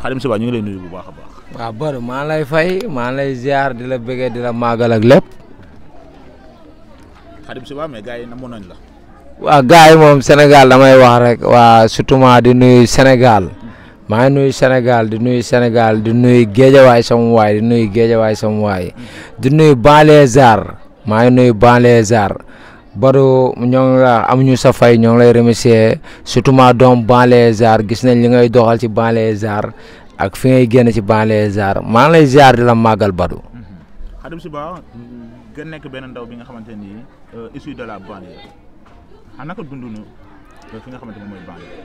Khadim Seba ñu ngi lay nuyu bu baax a baax. waaw Badou maa lay fay maa lay ziar di la bëggee di la màggal ak lépp. Khadim Seba mais gars yi namoon nañ la. waaw gars yi moom Sénégal damay wax rek waa surtout di nuyu Sénégal maa ngi nuyu Sénégal di nuyu Sénégal di nuyu Géejawaay sama waay di nuyu Géejawaay sama waay di nuyu Banlieusards maa ngi nuyu Banlieusards Badou ñoo ngi la amuñu sa fay ñoo ngi lay remercier surtout doom Banlieusards gis nañ li ngay doxal ci Banlieusards ak fi ngay génn ci Banlieusards maa ngi lay ziar di la màggal Badou. Khadim Seba gën nekk benn ndaw bi nga xamante ni issu de la banlieue naka dund fi nga xamante ni mooy banlieue.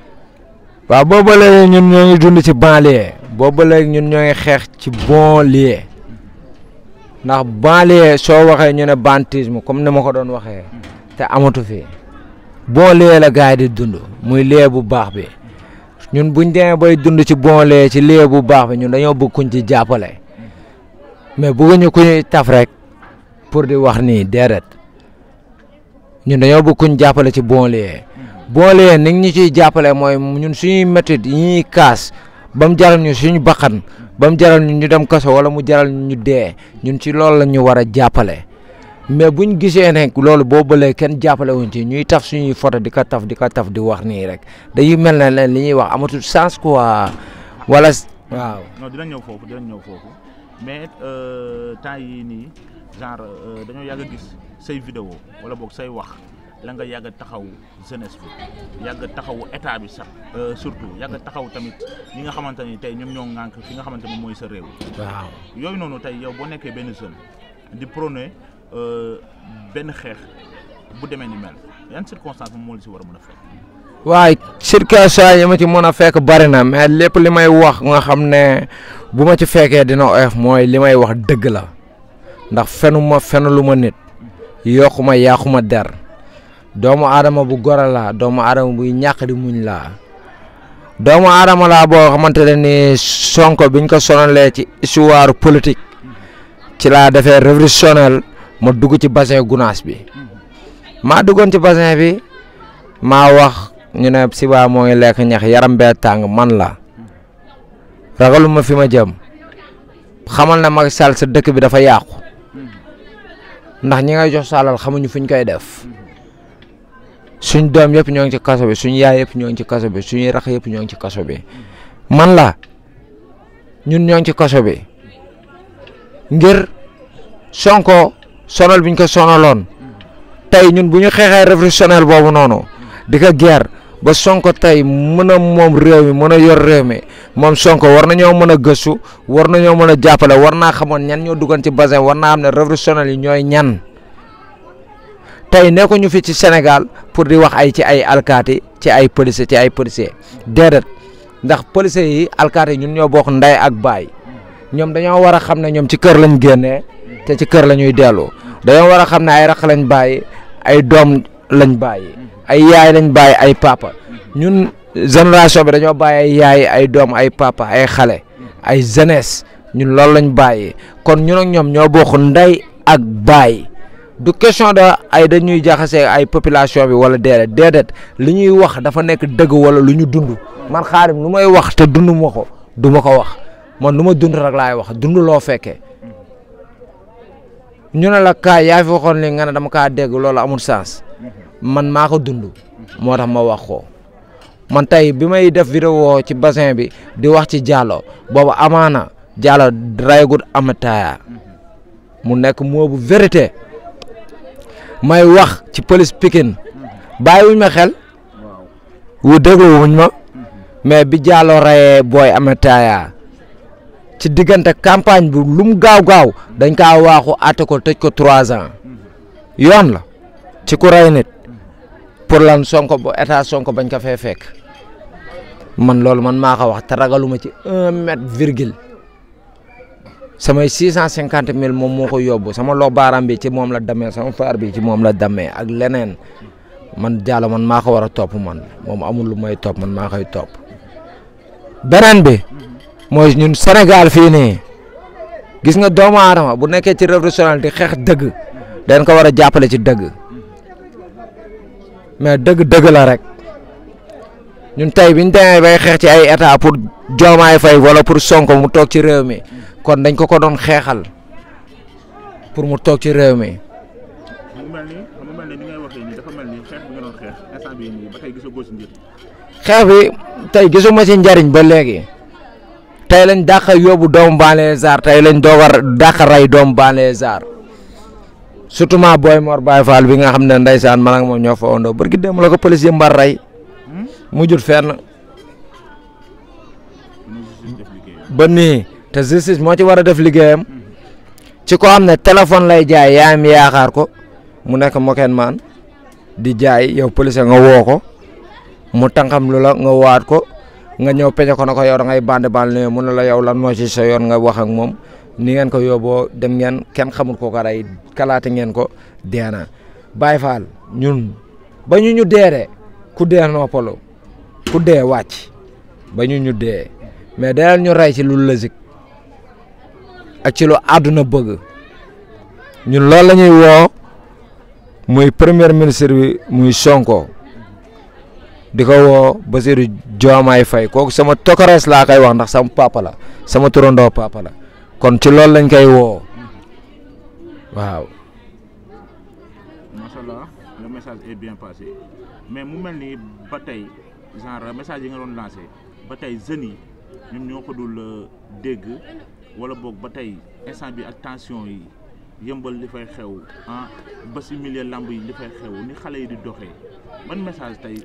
waaw boobu léegi ñun ñoo ngi dund ci banlieue boobu léegi ñun ñoo ngi xeex ci banlieue ndax banlieue soo waxee ñu ne banditisme comme ni ma ko doon waxee te amatu fi banlieue la gars yi di dund muy lie bu baax bi ñun buñ demee bay dund ci banlieue ci lie bu baax bi ñun dañoo bëgg kuñ ci jàppale mais bëgguñu ku ñuy taf rek pour di wax nii déedéet ñun dañoo bëgg kuñ jàppale ci banlieue banlieue ni ñu ciy jàppale mooy ñun suñuy métit yi ñuy kaas ba mu jaral ñu suñu bakkan ba mu jaral ñu dem kaso wala mu jaral ñu dee ñun ci loolu la ñu war a jàppale mais buñ gisee ne loolu boo bëlee kenn jàppale wuñ ci ñuy taf suñuy photo di ko taf di wax nii rek dañuy mel ne leen li ñuy wax amatul sens quoi wala waaw. non dinañ ñëw foofu mais temps yii nii genre dañoo yàgg a gis say vidéo wala boog say wax la nga yàgg a taxaw jeunesse bi yàgg a taxaw état bi sax surtout yàgg a taxaw tamit ñi nga xamante ni tey ñoom ñoo ŋànk fi nga xamante ni mooy sa réew. waaw yooyu noonu tey yow boo nekkee benn jeune di prôné benn xeex bu demee ni mel yan circonstance moom moo la si war a mën a fekk. waaye circonstance yi ma ci mën a fekk bari na mais lépp li may wax nga xam ne bu ma ci fekkee dina oyof mooy li may wax dëgg la ndax fenu lu ma nit yokkuma yàquma der doomu aadama bu gore laa doomu aadama buy ñàkk di muñ laa doomu aadama laa boo xamante ne ni Sonko biñ ko sonalee ci histoire politique ci laa defee révolutionnel ma dugg ci bassin Gounass bi maa duggoon ci bassin bi maa wax ñu ne Seba moo ngi lekk ñax yaram bee tàng man la ragaluma fi ma jëm xamal na Macky Sall sa dëkk bi dafa yàqu ndax ñi ngay jox salal xamuñu fuñ koy def suñ doom yëpp ñoo ngi ci kaso bi suñ yaay yëpp ñoo ngi ci kaso bi suñuy rax yëpp ñoo ngi ci kaso bi man la ñun ñoo ngi ci kaso bi ngir Sonko sonal biñ ko sonaloon tey ñun bu ñu xeexee révolutionnaire boobu noonu di ko guerre ba Sonko tey mën a moom réew mi mën a yor réew mi moom Sonko war nañoo mën a gëstu war nañoo mën a jàppale war naa xamoon ñan ñoo duggoon ci bassin war naa xam ne révolutionnaire yi ñooy ñan tey nekkuñu fi ci Sénégal pour di wax ci ay alkaati ci ay policier déedéet ndax policier yi alkaati ñun ñoo bokk ndey ak baay ñoom dañoo war a xam ne ñoom ci kër lañ génnee te ci kër la ñuy dellu dañoo war a xam ne ay raq lañ bàyyi ay doom lañ bàyyi ay yaay lañ bàyyi ay papa ñun génération bi dañoo bàyyi ay yaay ay doom ay papa ay xale ay jeunesse ñun loolu lañ bàyyi kon ñun ak ñoom ñoo bokk ndey ak baay du question de ay dañuy jaxase ay population bi wala déedéet li ñuy wax dafa nekk dëgg wala lu ñu dund man Khadim lu may wax te dund ma ko du ma ko wax man lu ma dund rek laay wax dund loo fekkee ñu ne la kaay yaa fi waxoon li nga ne dama kaa dégg loolu amul sens man maa ko dund moo tax ma wax ko man tey bi may def vidéo ci bassin bi di wax ci Diallo boobu amaana Diallo raygut Amataya mu nekk moo bu vérité may wax ci police Pikine bàyyiwuñ ma xel wu dégluwuñ ma mais bi Diallo rayee booy Amataya ci diggante campagne bi lu mu gaaw dañ kaa waaxu àtte ko tëj ko 3 ans yoon la ci ku rey nit pour lan Sonko ba état Sonko bañ ko fee fekk man loolu man maa ko wax te ragaluma ci 1 mètre virgule samay 650 000 moom moo ko yóbbu sama loo baaraam bi ci moom la demee sama faar bi ci moom la demee ak leneen man Diallo man maa ko war a topp man moom amul lu may topp man maa koy topp beneen bi mooy ñun Sénégal fii nii gis nga doomu aadama bu nekkee ci révolution di xeex dëgg dañ ko war a jàppale ci dëgg mais dëgg la rek ñun tey biñ demee bay xeex ci ay état pour Diomaye Faye wala pour Sonko mu toog ci réew mi kon dañ ko doon xeexal pour mu toog ci réew mi. mu mel ni ni ngay waxee nii dafa mel ni xeex bi nga doon xeex instant bii nii ba tey gisagoo si njëriñ. xeex bi tey gisuma ci njariñ ba léegi tey lañ dàq yóbbu doomu banlieusard tey lañ doog a dàq rey doomu banlieusard surtout ma Boy Mor Baye Fall bi nga xam ne ndeysaan man ak moom ñoo fa wondoo barki dem la ko police yëmbar rey mujjul fenn ba nii te justice moo ci war a def liggéeyam ci ko xam ne téléphone lay jaay yaayam yaakaar ko mu nekk moken maan di jaay yow police nga woo ko mu tànkam lu la nga waat ko nga ñëw peñe ko na ko yow da ngay bande ne mu ne la yow lan moo ci sa yoon nga wax ak moom ni ngeen ko yóbboo dem ngeen kenn xamul ko ko rey kalaate ngeen ko deena Baye Fall ñun ba ñu deere ku dee noppalu ku dee wàcc ba ñu dee mais deel ñu rey ci lu logique ak ci lu àdduna bëgg ñun loolu la ñuy woo muy premier ministre bi muy Sonko di ko woo Bassirou Diomaye Faye kooku sama tokarees laa koy wax ndax sama papa la sama turandoo papa la kon ci loolu lañ koy woo waaw. macha allah le message est bien passé mais mu mel ni ba tey genre message yi nga doon lancé ba tey jeunes yi ñoom ñoo ko dul dégg wala boog ba tey instant bi ak tension yi yëmbal li fay xew ba si milieu lamb yi li fay xew ni xale yi di doxee ban message tey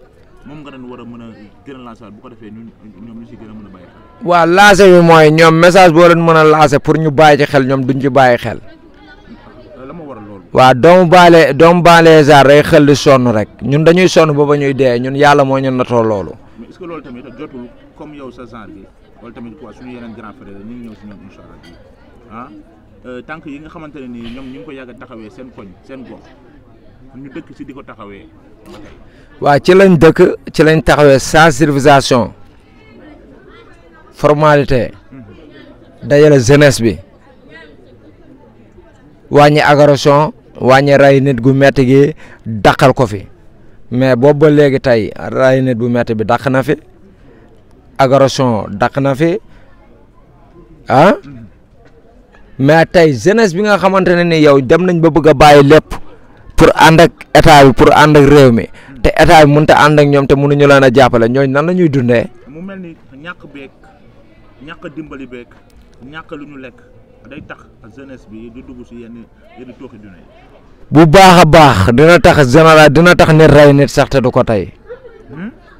moom nga doon war a mën a gën a lancer bu ko defee ñoom ñu si gën a mën a bàyyi xel. waaw lancer bi mooy ñoom message boo leen mën a lancer pour ñu bàyyi ci xel ñoom duñ ci bàyyi xel. la ma waral loolu. waaw doomu banlieusard day xel di sonn rek ñun dañuy sonn ba ñuy dee ñun yàlla moo ñu natoo loolu. mais est-ce que loolu tamit jotul comme yow sa genre bi wala tamit quoi suñu yeneen grand frère ñu ngi ñëw si ñoom incha allah tànk yi nga xamante ne nii ñoom ñu ngi ko yàgg a taxawee seen koñ seen gox ñu dëkk si di ko taxawee. waaw ci lañ dëkk ci lañ taxawee sensibilisation formalité dajale jeunesse bi wàññi agression wàññi rey nit gu metti gi dàqal ko fi mais boobu ba léegi tey rey nit bu metti bi dàq na fi agression dàq na fi mais tey jeunesse bi nga xamante ne ni yow dem nañ ba bëgg a bàyyi lépp pour ànd ak état bi pour ànd ak réew mi te état bi mënut a ànd ak ñoom te mënuñu leen a jàppale ñooñu nan la ñuy dundee. mu mel ni ñàkk beeg ñàkk dimbali beeg ñàkk lu ñu lekk day tax jeunesse bi du dugg si yenn tooxi dune bu baax a baax dina tax général dina tax nit rey nit sax te du ko tey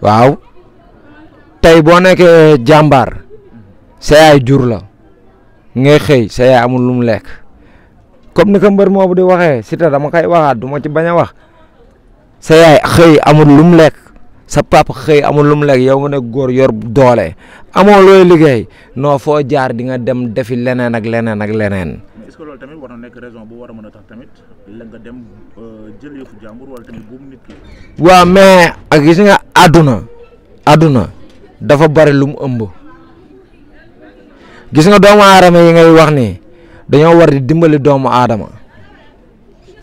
waaw tey boo nekkee jàmbaar sa yaay jur la ngay xëy sa yaay amul lu mu lekk. comme ni ko mbër moobu di waxee Siteu dama koy waxaat du ma ci bañ a wax sa yaay xëy amul lu mu lekk sa papa xëy amul lu mu lekk yow nga ne góor yor doole amoo looy liggéey noo foo jaar di nga dem defi leneen ak leneen ak leneen. est-ce que loolu tamit war na nekk raison bu war a mën a tax tamit la nga dem jël yëfu jàmbur wala tamit buum nit ki. waaw mais ak gis nga àdduna dafa bari lu mu ëmb gis nga doomu aadama yi ngay wax ni dañoo war di dimbali doomu aadama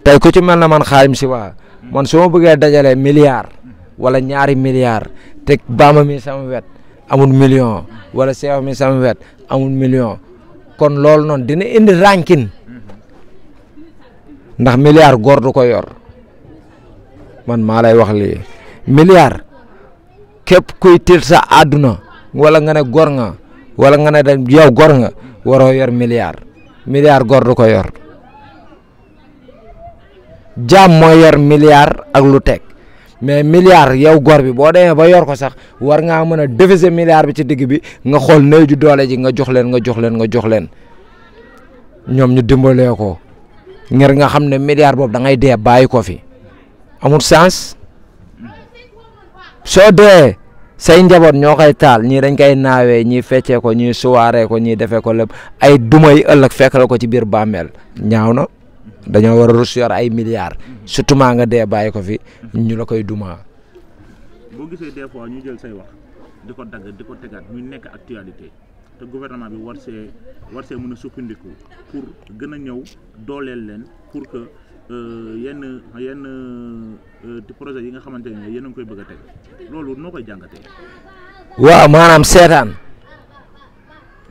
tey ku ci mel na man Khadim Syba man su ma bëggee dajale milliard wala ñaari milliard te Bamba mi sama wet amul million wala Cheikh mi sama wet amul million kon loolu noonu dina indi rankin ndax milliard góor du ko yor man maa lay wax lii milliard képp kuy tiit sa àdduna wala nga ne góor nga wala nga ne da yow góor nga waroo yor milliard góor du ko yor jaam mooy yor milliard ak lu teg mais milliard yow góor bi boo demee ba yor ko sax war ngaa mën a diviser milliard bi ci digg bi nga xool néew ju doole ji nga jox leen ñoom ñu dimbalee ko ngir nga xam ne milliard boobu da ngay dee bàyyi ko fi amul sens soo dee say njaboot ñoo koy taal ñii dañ koy naawee ñii feccee ko ñii suwaaree ko ñii defee ko lépp ay duma yi ëllëg fekk la ko ci biir bàmmeel ñaaw na dañoo war a rus yor ay milliards surtout maa nga dee bàyyi ko fi ñu la koy duma. boo gisee des fois ñu jël say wax di ko dagg di ko tegaat muy nekk actualité te gouvernement bi war see mën a sukkandiku pour gën a ñëw dooleel leen pour que yenn projet yi nga xamante ne yéen a ngi koy bëgg a teg loolu noo koy jàngatee. waaw maanaam seetaan.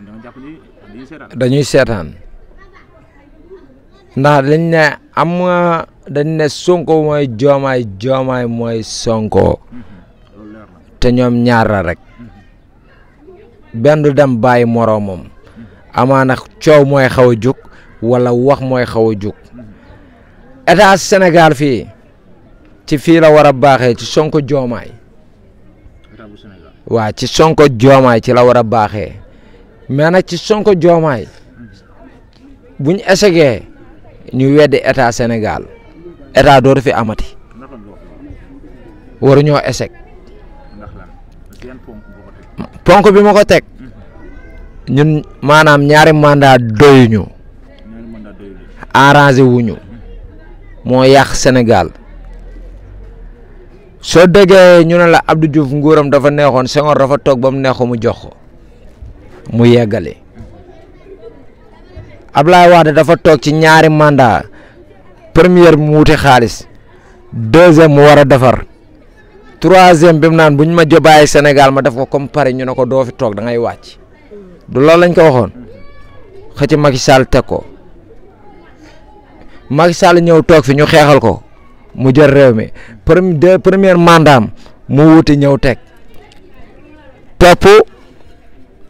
da nga jàpp ni dañuy seetaan. dañuy seetaan ndax dañ ne dañ ne Sonko mooy Diomaye Diomaye mooy Sonko te ñoom ñaar la rek benn du dem bàyyi moroomam amaana coow mooy xaw a jóg wala wax mooy xaw a jóg état Sénégal fii ci fii la war a baaxee ci Sonko Diomaye waaw ci Sonko Diomaye ci la war a baaxee mais nag ci Sonko Diomaye buñ essayé ñu weddi état Sénégal état dootu fi amati waruñoo échec ponk bi ma ko teg ñun maanaam ñaari mandat doyuñu arrangé wuñu moo yàq Sénégal soo déggee ñu ne la Abdou Diouf nguuram dafa neexoon Senghor dafa toog ba mu neexu mu jox ko mu yeggale Ablaye Wade dafa toog ci ñaari mandat première mu wuti xaalis deuxième mu war a defar troisième bi mu naan bu ñu ma jobaay Sénégal ma def ko comme Paris ñu ne ko doo fi toog da ngay wàcc du loolu lañ ko waxoon xëcc Macky Sall teg ko Macky Sall ñëw toog fi ñu xeexal ko mu jël réew mi première mandat mu wuti ñëw teg topp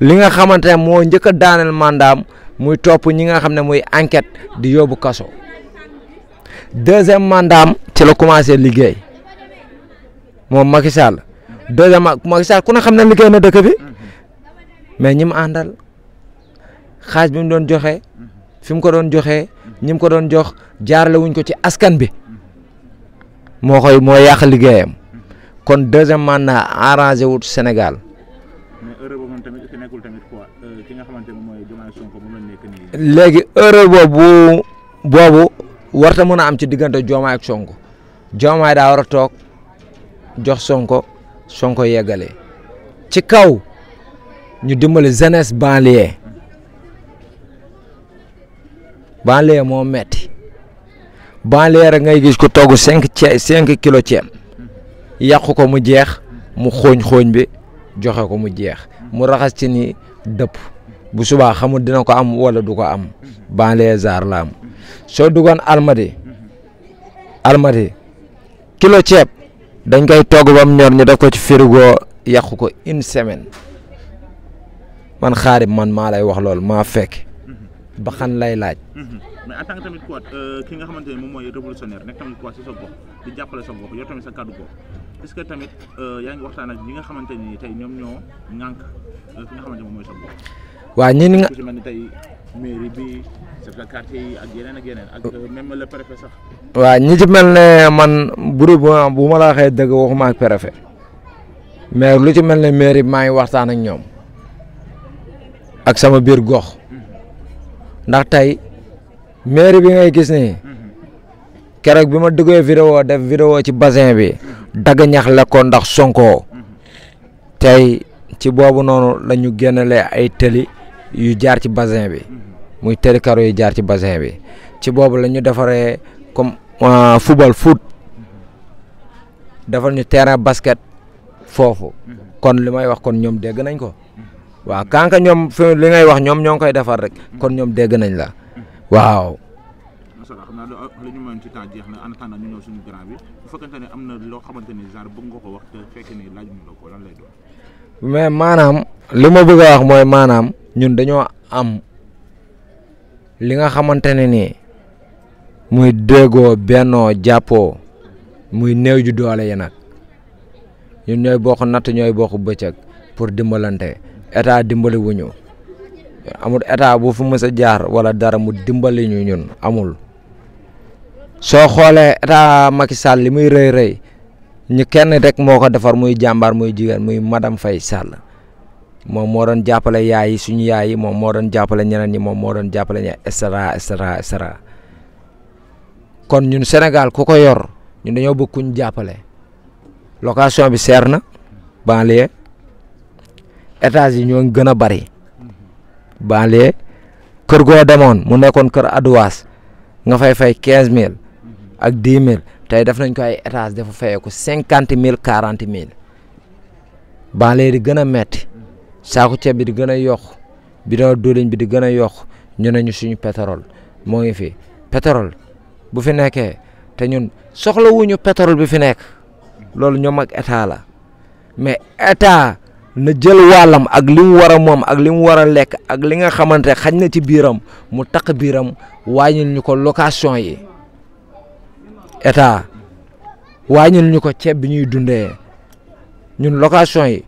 li nga xamante ne moo njëkk a daaneel mandat muy topp ñi nga xam ne muy enquête di yóbbu kaso deuxième mandat ci la commencé liggéey moom Macky Sall deuxième Macky Sall ku ne xam ne liggéey na dëkk bi mais ñi mu àndal xaaj bi mu doon joxe fi mu ko doon joxe ñi mu ko doon jox jaarale wuñ ko ci askan bi moo yàq liggéeyam kon deuxième mandat arrangé wut Sénégal. mais heure boobu tamit nekkul tamit quoi ki nga xamante ne mooy Diomaye Sonko moom la nekk nii. léegi heure boobu warta mën a am ci diggante Diomaye ak Sonko Diomaye daa war a toog jox Sonko yeggale ci kaw ñu dimbali jeunesse banlieue moo metti banlieue rek ngay gis ko togg 5 kilo ceeb yàqu ko mu jeex mu xooñ bi joxe ko mu jeex mu raxas ci ni dëpp bu subaa xamul dina ko am wala du ko am banlieue zar la am soo duggoon almadi kilo ceeb dañ koy togg ba mu ñor ñu def ko ci frigo yàqu ko une semaine man Xaadim man maa lay wax loolu maa fekk ba xan lay laaj. mais en tant que tamit quoi ki nga xamante ne moom mooy révolutionnaire nekk tamit quoi si sa gox di jàppale sa gox yow tamit sa kàddu gox est-ce que tamit yaa ngi waxtaan ak ñi nga xamante ni tey ñoom ñoo ŋànk ki nga xamante ne moom mooy sa gox. waa ñi nga ku ci mel ni tey mairie bi chef de quartier yi ak yeneen ak même le préfet sax. waa ñi ci mel ne man bu ma la waxee dëgg waxuma ak préfet mais lu ci mel ne mairie bi maa ngi waxtaan ak ñoom ak sama biir gox ndax tey mairie bi ngay gis ni keroog bi ma duggee def vidéo ci bassin bi dagg ñax la ko ndax Sonko tey ci boobu noonu la ñu génnalee ay tëli yu jaar ci bassin bi muy tëli karo yu jaar ci bassin bi ci boobu la ñu defaree comme foot defal ñu terrain basket foofu kon li may wax kon ñoom dégg nañ ko waaw kanka ñoom fi li ngay wax ñoom ñoo ngi koy defar rek kon ñoom dégg nañ la waaw. xam naa li ñu mën ci temps jeex na en attendant ñu ñëw suñu grand bi bu fekkente ne am na loo xamante ni genre bëgg nga ko wax te fekk ni laaj ñu la ko lan lay doon. mais maanaam li ma bëgg a wax mooy maanaam ñun dañoo am li nga xamante ne nii muy déggoo bennoo jàppoo muy néew ju doole yi nag ñun ñooy bokk natt ñooy bokk bëccëg pour dimbalante état dimbali wuñu amul état bu fu mës a jaar wala dara mu dimbali ñu ñun amul soo xoolee état Macky Sall li muy rëy ñu kenn rek moo ko defar muy jàmbaar muy jigéen muy madame Faye Sall moom moo doon jàppale yaay yi suñu yaay yi moom moo doon jàppale ñeneen ñi moom moo doon jàppale ñe et cetera kon ñun Sénégal ku ko yor ñun dañoo bëgg kuñ jàppale location bi seer na banlieue étage yi ñoo gën a bari banlieue kër goo demoon mu nekkoon kër Adouas nga fay 15000 ak 10 000 tey def nañ ko ay étage dafa fayeeku 50 000 40 000 banlieue di gën a metti saako ceeb bi di gën a yokk bidon diwlin bi di gën a yokk ñu ne ñu suñu pétrole moo ngi fi pétrole bu fi nekkee te ñun soxlawuñu pétrole bi fi nekk loolu ñoom ak état la mais état na jël wàllam ak li mu war a moom ak li mu war a lekk ak li nga xamante xañ na ci biiram mu takk biiram wàññil ñu ko location yi état wàññil ñu ko ceeb bi ñuy dundee ñun location yi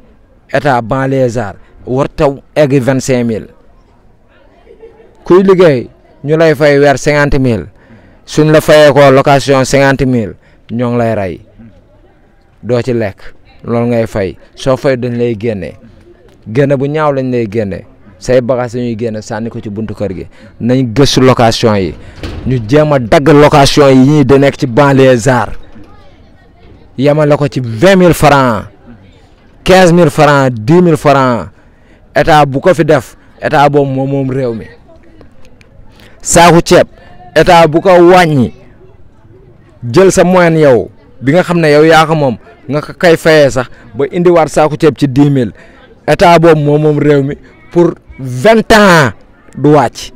état banlieusard war taw egg 25000 kuy liggéey ñu lay fay weer 50000 suñ la fayee ko location 50000 ñoo ngi lay rey doo ci lekk loolu ngay fay soo fay dañ lay génne bu ñaaw lañ lay génne say bagages dañuy génne sànni ko ci buntu kër gi nañ gëstu location yi ñu jéem a dagg location yi ñii da nekk ci banlieusard yemale ko ci 20000 francs 15000 francs 10000 francs état bu ko fi def état boobu moom réew mi saaku ceeb état bu ko wàññi jël sa moyen yow bi nga xam ne yow yaa ko moom nga ko kay fayee sax ba indiwaat saaku ceeb ci 10 000 état boobu moom réew mi pour 20 ans du wàcc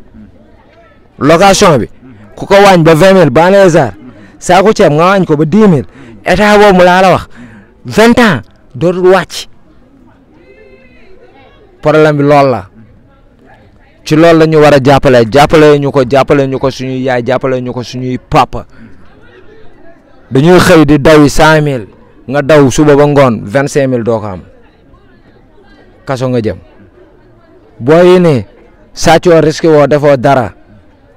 location bi ku ko wàññ ba 20000 banlieusard saaku ceeb nga wàññ ko ba 10 000 état boobu laa la wax 20 ans dootul wàcc problème bi loolu la ci loolu la ñu war a jàppale ñu ko suñuy yaay jàppale ñu ko suñuy papa dañuy xëy di daw 100000 nga daw suba ba ngoon 25000 doo ko am kaso nga jëm boo yi nii sàccoo risque woo defoo dara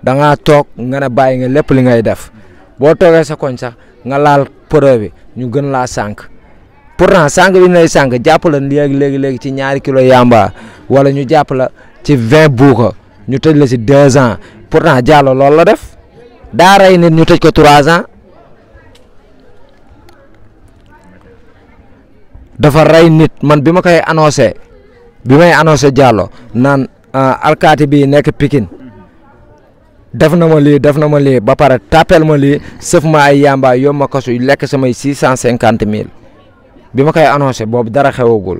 da ngaa toog nga ne bàyyi nga lépp li ngay def boo toogee sa koñ sax nga laal preuve bi ñu gën laa sànq pourtant sànq bi ñu lay sànq jàpp la léegi ci 2 kilos yamba wala ñu jàpp la ci 20 buuko ñu tëj la ci 2 ans pourtant Diallo loolu la def daa rey nit ñu tëj ko 3 ans dafa rey nit man bi ma koy annoncé bi may annoncé Diallo naan alkaati bi nekk Pikine def na ma lii ba pare tapel ma lii sëf ma ay yamba yom ma kasu lekk samay 650000 bi ma koy annoncé boobu dara xewagul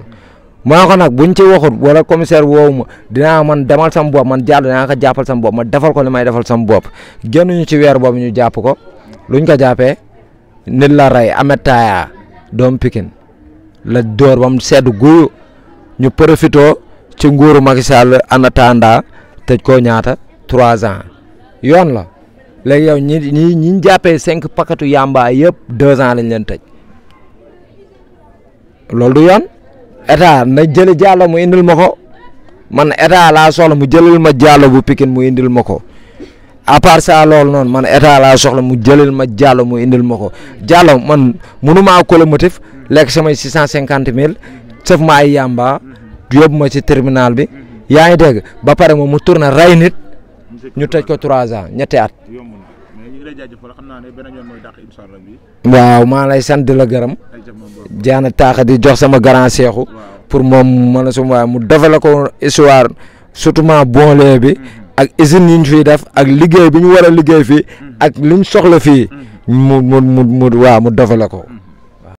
maa ko nag buñ ci waxut wala commissaire woowu ma dinaa man demal sama bopp man Diallo dinaa ko jàppal sama bopp ma defal ko li may defal sama bopp génnuñu ci weer boobu ñu jàpp ko luñ ko jàppee nit la rey Ahmed Taya doom Pikine la dóor ba mu sedd guyu ñu profité ci nguuru Macky Sall en attendant tëj ko ñaata 3 ans yoon la léegi yow ñi jàppee 5 paquetu yamba yëpp 2 ans lañ leen tëj loolu du yoon état na jëli Diallo mu indil ma ko man état laa soxla mu jëlil ma Diallo bu Pikine mu indil ma ko à part ça loolu noonu man état laa soxla mu jëlil ma Diallo mu indil ma ko Diallo man munu maa ko motif lekk samay 650000 sëf ma ay yamba yóbbu ma ci terminal bi yaa ngi dégg ba pare moom mu tourné rey nit ñu tëj ko 3 ans ñetti at. waaw maa lay sant di la gërëm jaana taaxa di jox sama grand seexu pour moom man suma waaye mu defal ko histoire surtout banlieue bi ak usines yi ñu fiy def ak liggéey bi ñu war a liggéey fii ak liñ soxla fii mu defal ko.